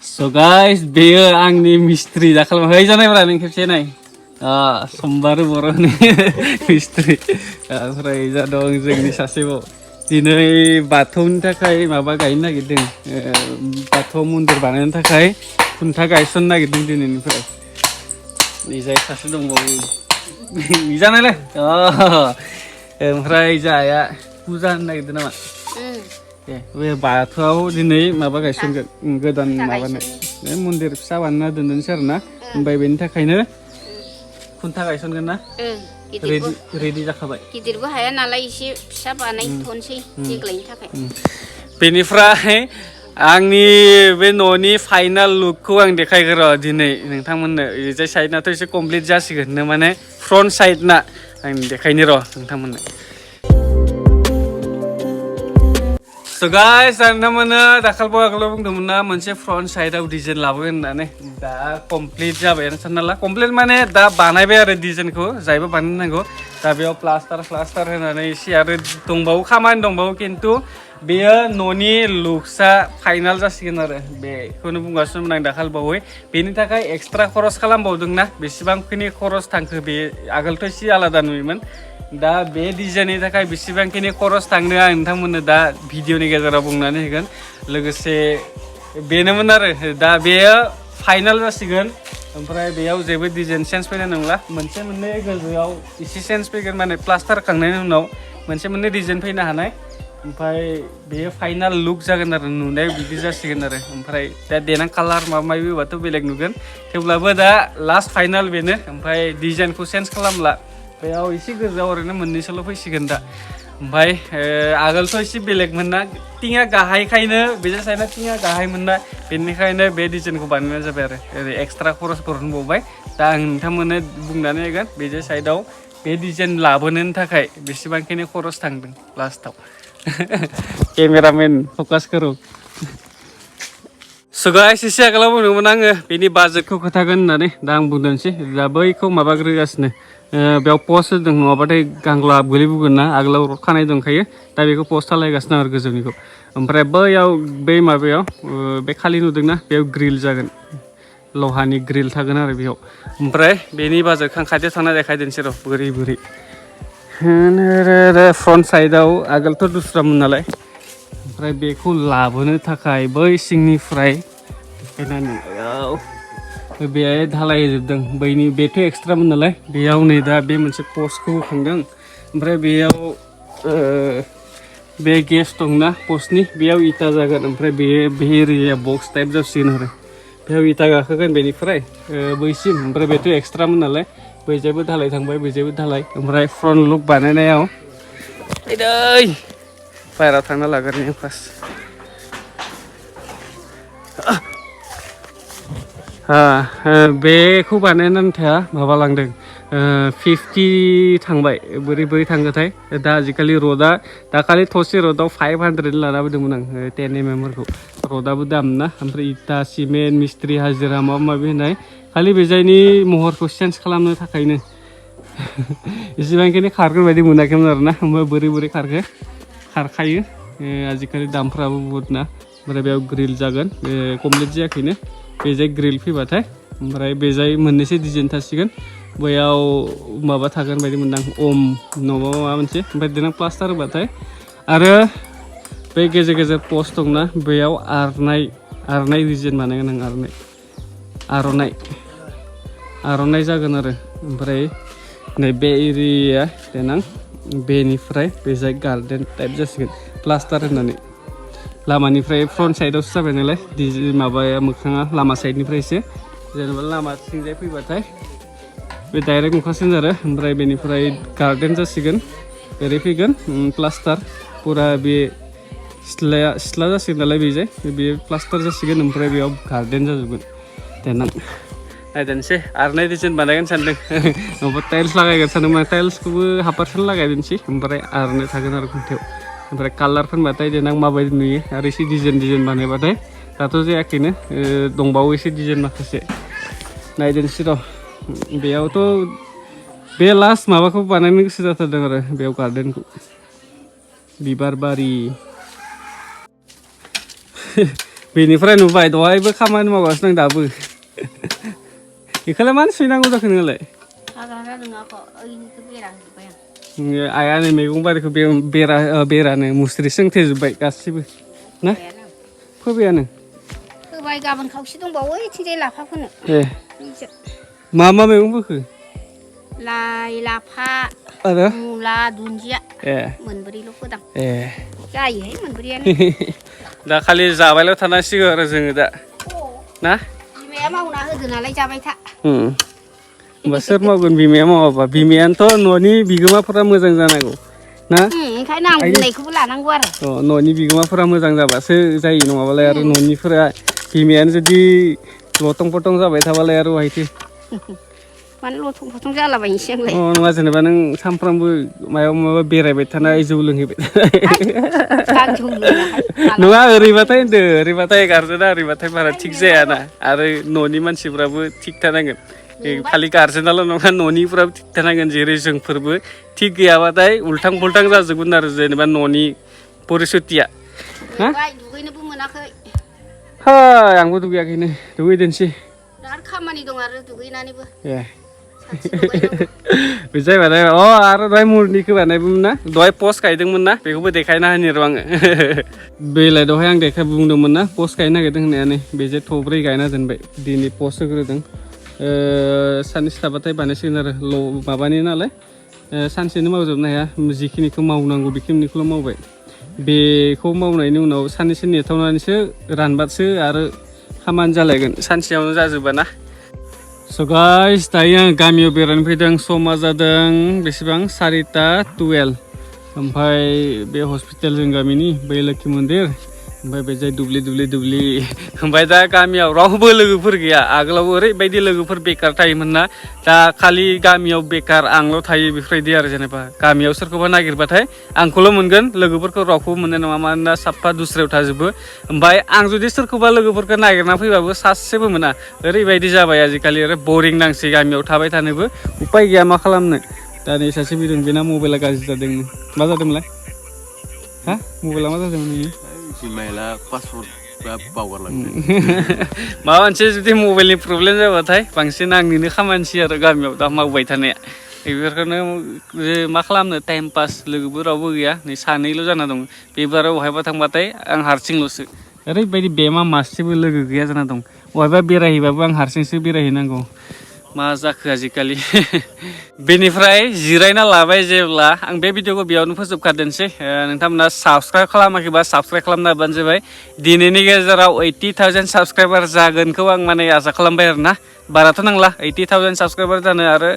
So guys, beyo आंनि मिस्ट्रि दाखालि है जानायब्रा नों खेबसे नाय समबार बर'नि मिस्ट्रि ओमफ्राय जा दं जोंनि सासेबाव दिनै बाथौनि थाखाय माबा गायनो नागिरदों बाथौ मन्दिर बानायनो थाखाय खुन्था गायसननो नागिरदों दिनैनिफ्राय निजाय सासे दंबावो निजानायलै ओमफ्राय जाया फुजा होनो नागिरदों नामा बे बाथौआव दिनै माबा गायसनगोन गोदान माबानो मन्दिर फिसा बानायना दोननोसै आरोना ओमफ्राय बेनि थाखायनो खुन्था गायसनगोन ना रेडि जाखाबाय गिदिरबो हाया नालाय एसे फिसा बानायथ'नोसै देग्लायनि थाखाय बेनिफ्राय आंनि बे न'नि फाइनाल लुकखौ आं देखायगोन र' दिनै नोंथांमोननो जे साइडनाथ' एसे कमप्लिट जासिगोन माने फ्रन्ट साइडना आं देखायनो र' नोंथांमोननो So guys, नोंथांमोननो दाखालिबो आगोलाव बुंदोंमोन ना मोनसे फ्रन्ट साइडआव डिजाइन लाबोगोन होननानै दा कमप्लिट जाबायानो सानना ला कमप्लिट माने दा बानायबाय आरो डिजाइनखौ जायबो बानायनांगौ दा बेयाव प्लास्टार होनानै एसे आरो दंबावो खामानि दंबावो खिन्थु बेयो न'नि लुक्सआ फाइनाल जासिगोन आरो बेखौनो बुंगासिनो आं दाखालिबावै बेनि थाखाय एक्सट्रा खरस खालामबावदोंना बेसेबांखिनि खरस थांखो बे आगोलथ' एसे आलादा नुयोमोन दा बे डिजाइननि थाखाय बेसेबांखिनि खरस थांनो आं नोंथांमोननो दा भिडिअनि गेजेराव बुंनानै होगोन लोगोसे बेनोमोन आरो दा बेयो फाइनाल जासिगोन ओमफ्राय बेयाव जेबो डिजाइन चेन्ज फैनाय नंला मोनसे मोननै गोजौआव एसे चेन्ज फैगोन माने प्लास्टार खांनायनि उनाव मोनसे मोननै डिजाइन फैनो हानाय ओमफ्राय बेयो फाइनाल लुक जागोन आरो नुनायाव बिदि जासिगोन आरो ओमफ्राय दा देनां कालार माबा माबि होबाथ' बेलेग नुगोन थेवब्लाबो दा लास्ट फाइनाल बेनो ओमफ्राय डिजाइनखौ चेन्ज खालामला बेयाव एसे गोजौआव ओरैनो मोननैसोल' फैसिगोन दा ओमफ्राय आगोलथ' एसे बेलेगमोन ना थिङा गाहायखायनो बेजों साइडना थिङा गाहायमोन ना बेनिखायनो बे डिजाइनखौ बानायनाय जाबाय आरो ओरै एक्सट्रा खरसफोर होनबावबाय दा आं नोंथांमोननो बुंनानै होगोन बेजों साइडआव बे डिजाइन लाबोनो थाखाय बेसेबांखिनि खरस थांदों लास्टआव केमेरामेन फकास करो So guys, एसे आगोलाव बुंदोंमोन आङो बेनि बाजेटखौ खोथागोन होननानै दा आं बुंदोंसै दा बैखौ माबाग्रोगासिनो बेयाव पस्ट होदों नङाबाथाय गांग्ला गोलैबोगोन ना आगोलाव खानाय दंखायो दा बेखौ पस्ट खालायगासिनो आरो गोजौनिखौ ओमफ्राय बैयाव बै माबायाव बे खालि नुदोंना बेयाव ग्रिल जागोन लहानि ग्रिल थागोन आरो बेयाव ओमफ्राय बेनि बाजेटखौ आं खाथियाव थांना देखायदोंसै र' बोरै फ्रन्ट साइडआव आगोलथ' दुस्रामोन नालाय ओमफ्राय बेखौ लाबोनो थाखाय बै सिंनिफ्राय बेहाय धालाय होजोबदों बैनि बेथ' एक्सट्रामोन नालाय बेयाव नै दा बे मोनसे पस्टखौ होखांदों ओमफ्राय बेयाव बे गेस दंना पस्टनि बेयाव इटा जागोन ओमफ्राय बे एरियाया बक्स टाइप जासिगोन आरो बेयाव इटा गाखोगोन बेनिफ्राय बैसिम ओमफ्राय बेथ' एक्सट्रामोन नालाय बैजायबो धालाय थांबाय बैजायबो धालाय ओमफ्राय फ्रन्ट लुक बानायनायाव बायहेरायाव थांना लाग्रोनि फार्स्ट बेखौ बानायनानै थाया माबा लांदों 50 थांबाय बोरै थांगोथाय दा आजिखालि रडआ दाखालि थसे रडआव 500 लाना फैदोंमोन आं 10 mmफोरखौ रडआबो दाम ना ओमफ्राय इटा सिमेन्ट मिस्ट्रि हाजिरा माबा माबि होनाय खालि बेजायनि महरखौ चेन्ज खालामनो थाखायनो एसेबांखिनि खारगोन बायदि मोनाखैमोन आरोना ओमफ्राय बोरै खारखायो आजिखालि दामफ्राबो बुहुत ना ओमफ्राय बेयाव ग्रिल जागोन कमप्लिट जायाखैनो बेजाय ग्रिल फैबाथाय ओमफ्राय बेजाय मोननैसो डिजाइन थासिगोन बैयाव माबा थागोन बायदि मोनदां ओम नङाबा माबा मोनसे ओमफ्राय देनां प्लास्टार होबाथाय आरो बे गेजेर पस्ट दंना बेयाव आरनाय डिजाइन बानायगोन आं आरनाय जागोन आरो ओमफ्राय नै बे एरियाया देनां बेनिफ्राय बेजाय गार्डेन टाइप जासिगोन प्लास्टार होनानै लामानिफ्राय फ्रन्ट साइडआवसो जाबाय नालाय माबाया मोखाङा लामा साइडनिफ्रायसो जेनेबा लामाथिंजाय फैबाथाय बे डाइरेक्ट नुखासिगोन आरो ओमफ्राय बेनिफ्राय गार्डेन जासिगोन ओरै फैगोन प्लास्टार पुरा बे सिथ्ला जासिगोन नालाय बेजाय बे प्लास्टार जासिगोन ओमफ्राय बेयाव गार्डेन जाजोबगोन देनां नायदोंसै आरनाय डिजाइन बानायगोन सानदों नङाबा टाइल्स लागायगोन सानदोंमोन टाइल्सखौबो हाफ% लागायदोंसै ओमफ्राय आरनाय थागोन आरो खुन्थायाव ओमफ्राय कालार फोनबाथाय देनां माबायदि नुयो आरो एसे डिजाइन बानायबाथाय दाथ' जायाखैनो दंबावो एसे डिजाइन माखासे नायदोंसै र' बेयावथ' बे लास्ट माबाखौ बानायनो गोसो जाथारदों आरो बेयाव गार्डेनखौ बिबार बारि बेनिफ्राय नुबाय दहायबो खामानि मावगासिनो दं दाबो बेखौलाय मानो सुनांगौ जाखो नोंलाय हाग्रा जादों आखौ ओइनिखौ बेरा होजोब्बाय आं आइया नै मैगं बारिखौ बेरानो मुस्रि सोंथेजोब्बाय गासिबो ना फोबायानो फोबाय गाबोन खावसे दंबावो इथिंजाय लाफा फोनो ए मा मैगं फोखो लाइ लाफा आरो मुला दुन्दिया ए मोनब्रैल' फोदां ए जायोहाय मोनब्रैयानो दा खालि जाबायल' थानांसिगौ आरो जोङो दा ना बिमाया मावना होदो नालाय जाबाय था होमबा सोर मावगोन बिमाया मावाबा बिमायानोथ' न'नि बिगोमाफोरा मोजां जानांगौ ना ओंखायनो आं बुंनायखौबो लानांगौ आरो न'नि बिगोमाफोरा मोजां जाबासो जायो नङाबालाय आरो न'निफोरा बिमायानो जुदि लथं फथं जाबाय थाबालाय आरो बहायथो मानो लथं फथं जालाबायनोसै आंलाय नङा जेनेबा नों सानफ्रामबो माबा बेरायबाय थानाय जौ लोंहैबाय नङा ओरैबाथाय होनदो ओरैबाथाय गारजेना ओरैबाथाय बारा थिग जायाना आरो न'नि मानसिफ्राबो थिग थानांगोन खालि गारजेनाल' नङा न'निफ्राबो थिग थानांगोन जेरै जोंफोरबो थिग गैयाबाथाय उल्थां फाल्थां जाजोबगोन आरो जेनेबा न'नि परिस्थितिया दुगैनोबो मोनाखै हाय आंबो दुगैयाखैनो दुगैदोंसै बिराद खामानि दं आरो दुगैनानैबो ए बे जाहैबाय आरो दहाय मुरनिखौ बानायबोमोन ना दहाय पस्ट गायदोंमोन ना बेखौबो देखायना होनि र' आङो बेलाय दहाय आं बुंदोंमोन ना पस्ट गायनो नागिरदों होननायानो बेजे थब्रै गायना दोनबाय दिनै पस्ट होग्रोदों साननैसो थाबाथाय बानायसिगोन आरो माबानि नालाय सानसेनो मावजोबनो हाया जिखिनिखौ मावनांगौ बेखिनिखौल' मावबाय बेखौ मावनायनि उनाव साननैसो नेथावनानैसो रानबासो आरो खामानि जालायगोन सानसेयावनो जाजोबा ना स' गाइस दायो आं गामियाव बेरायनो फैदों समा जादों बेसेबां 4:12 ओमफ्राय बे हस्पिटाल जों गामिनि बै लोखि मन्दिर ओमफ्राय बे जाय दुब्लि ओमफ्राय दा गामियाव रावबो लोगोफोर गैया आगोलाव ओरैबायदि लोगोफोर बेकार थायोमोन ना दा खालि गामियाव बेकार आंल' थायो बेफोरबायदि आरो जेनेबा गामियाव सोरखौबा नागिरबाथाय आंखौल' मोनगोन लोगोफोरखौ रावखौबो मोननाय नङा मानोना साफा दुस्रायाव थाजोबो ओमफ्राय आं जुदि सोरखौबा लोगोफोरखौ नागिरना फैबाबो सासेबो मोना ओरैबायदि जाबाय आजिखालि आरो बरिं नांसै गामियाव थाबाय थानोबो उपाय गैया मा खालामनो दा नै सासे फैदों बेना मबाइला गाज्रि जादोंनो मा जादोंमोनलाय हा मबाइला मा जादोंमोन इमेला पासवर्ड बावगारलांदों माबा मोनसे जुदि मबाइलनि प्रब्लेम जाबाथाय बांसिन आंनिनो खामानिसै आरो गामियाव दा मावबाय थानाया बेफोरखौनो मा खालामनो टाइम पास लोगोबो रावबो गैया नै सानैल' जाना दं बेबाराव बहायबा थांबाथाय आं हारसिंल'सो ओरैबायदि बेमा मासेबो लोगो गैया जाना दं बहायबा बेरायहैबाबो आं हारसिंसो बेरायहैनांगौ मा जाखो आजिखालि बेनिफ्राय जिरायना लाबाय जेब्ला आं बे भिडिअखौ बेयावनो फोजोबखादोंसै नोंथांमोना साबस्क्राइब खालामाखैबा साबस्क्राइब खालामना होबानो जाबाय दिनैनि गेजेराव 80,000 साबस्क्राइबार जागोनखौ आं माने आसा खालामबाय आरो ना बाराथ' नांला 80,000 साबस्क्राइबार जानो आरो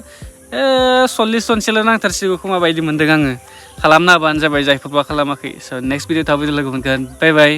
40 जनसोल' नांथारसिगौ खोमा बायदि मोनदों आङो खालामना होबानो जाबाय जायफोरबा खालामाखै स' नेक्स्ट भिडिअ थाबैनो लोगो मोनगोन बाय बाय